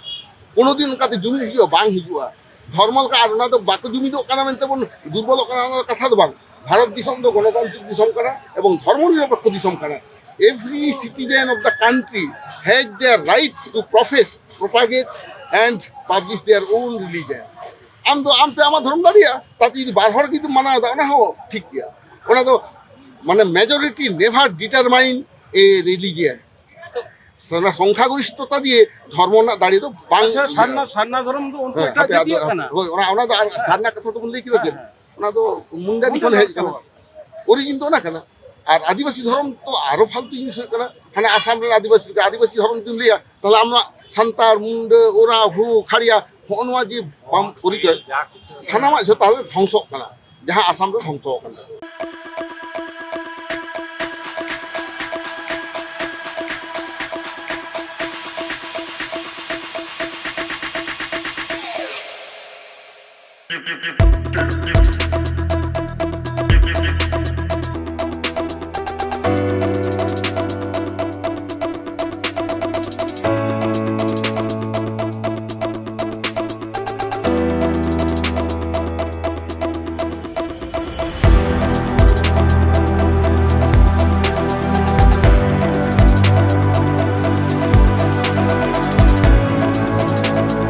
ᱠᱳᱱᱳ ᱫᱤᱱ ᱚᱱᱠᱟᱛᱮ ᱡᱩᱢᱤᱫ ᱦᱤᱡᱩᱜᱼᱟ? ᱵᱟᱝ ᱦᱤᱡᱩᱜᱼᱟ᱾ ᱫᱷᱚᱨᱢᱚ ᱞᱮᱠᱟ ᱟᱨ ᱚᱱᱟ ᱫᱚ ᱵᱟᱠᱚ ᱡᱩᱢᱤᱫᱚᱜ ᱠᱟᱱᱟ ᱢᱮᱱᱛᱮ ᱵᱚᱱ ᱫᱩᱨᱵᱚᱞᱚᱜ ᱠᱟᱱᱟ, ᱚᱱᱟ ᱫᱚ ᱠᱟᱛᱷᱟ ᱫᱚ ᱵᱟᱝ᱾ ᱵᱷᱟᱨᱚᱛ ᱫᱤᱥᱚᱢ ᱫᱚ ᱜᱚᱱᱚᱛᱟᱱᱛᱨᱤᱠ ᱫᱤᱥᱚᱢ ᱠᱟᱱᱟ ᱮᱵᱚᱝ ᱫᱷᱚᱨᱢᱚ ᱱᱤᱨᱚᱯᱮᱠᱠᱷᱚ ᱫᱤᱥᱚᱢ ᱠᱟᱱᱟ᱾ Every citizen of the country has their right to profess, propagate and publish their own religion. ᱟᱢ ᱫᱚ ᱟᱢᱛᱮ ᱟᱢᱟᱜ ᱫᱷᱚᱨᱚᱢ ᱫᱟᱲᱮᱭᱟᱜᱼᱟ, ᱛᱟᱛᱮ ᱡᱩᱫᱤ ᱵᱟᱨ ᱦᱚᱲ ᱡᱩᱫᱤ ᱢᱟᱱᱟᱣ ᱮᱫᱟ, ᱚᱱᱟ ᱦᱚᱸ ᱴᱷᱤᱠ ᱜᱮᱭᱟ᱾ ᱚᱱᱟ ᱫᱚ ᱢᱟᱱᱮ majority never determine a religion. ᱚᱱᱟ ᱥᱚᱝᱠᱷᱟᱜᱚᱨᱤᱥᱴᱷᱚᱛᱟ ᱫᱤᱭᱮ ᱫᱷᱚᱨᱢᱚ ᱨᱮᱱᱟᱜ ᱫᱟᱲᱮ ᱫᱚ ᱵᱟᱝ ᱟᱪᱪᱷᱟ, ᱤᱭᱟᱹᱜᱼᱟ᱾ ᱥᱟᱨᱱᱟ, ᱥᱟᱨᱱᱟ ᱫᱷᱚᱨᱚᱢ ᱫᱚ ᱩᱱᱠᱩ ᱦᱮᱸ, ᱮᱴᱟᱜ ᱦᱟᱯᱮ, ᱡᱟᱹᱛᱤᱭᱟᱜ ᱟᱫᱚ, ᱠᱟᱱᱟ᱾ ᱦᱳᱭ, ᱚᱱᱟ, ᱚᱱᱟ ᱫᱚ ᱟᱨ ᱥᱟᱨᱱᱟ ᱠᱟᱛᱷᱟ ᱫᱚᱵᱚᱱ ᱞᱟᱹᱭ ᱠᱮᱫᱟ ᱡᱮ, ᱦᱮᱸ, ᱦᱮᱸ᱾ ᱚᱱᱟ ᱫᱚ ᱢᱩᱱᱰᱟ ᱢᱩᱱᱰᱟ ᱠᱷᱚᱱ ᱦᱮᱡ ᱠᱟᱱᱟ᱾ ᱠᱷᱚᱱ᱾ Origin ᱫᱚ ᱚᱱᱟ ᱠᱟᱱᱟ᱾ ᱟᱨ ᱟᱹᱫᱤᱵᱟᱹᱥᱤ ᱫᱷᱚᱨᱚᱢ ᱫᱚ ᱟᱨᱚ ᱯᱷᱟᱞᱛᱩ ᱡᱤᱱᱤᱥ ᱦᱩᱭᱩᱜ ᱠᱟᱱᱟ᱾ ᱦᱟᱱᱮ ᱟᱥᱟᱢ ᱨᱮᱱ ᱟᱹᱫᱤᱵᱟᱹᱥᱤ, ᱟᱹᱫᱤᱵᱟᱹᱥᱤ ᱫᱷᱚᱨᱚᱢ ᱡᱩᱫᱤᱢ ᱞᱟᱹᱭᱟ, ᱛᱟᱦᱚᱞᱮ ᱟᱢᱟᱜ ᱥᱟᱱᱛᱟᱲ, ᱢᱩᱱᱰᱟᱹ, ᱳᱨᱟ, ᱦᱳ, ᱠᱷᱟᱲᱤᱭᱟ, ᱦᱚᱸᱜᱼᱚ ᱱᱚᱣᱟ ᱡᱮ ᱵᱟᱢ ᱯᱚᱨᱤᱪᱚᱭ, ᱥᱟᱱᱟᱢᱟᱜ ᱡᱷᱚᱛᱚ ᱟᱞᱮ ᱫᱷᱚᱝᱥᱚᱜ ᱠᱟᱱᱟ, ᱡᱟᱦᱟᱸ ᱟᱥᱟᱢ ᱨᱮ ᱫᱷᱚᱝᱥᱚ ᱟᱠᱟᱱᱟ᱾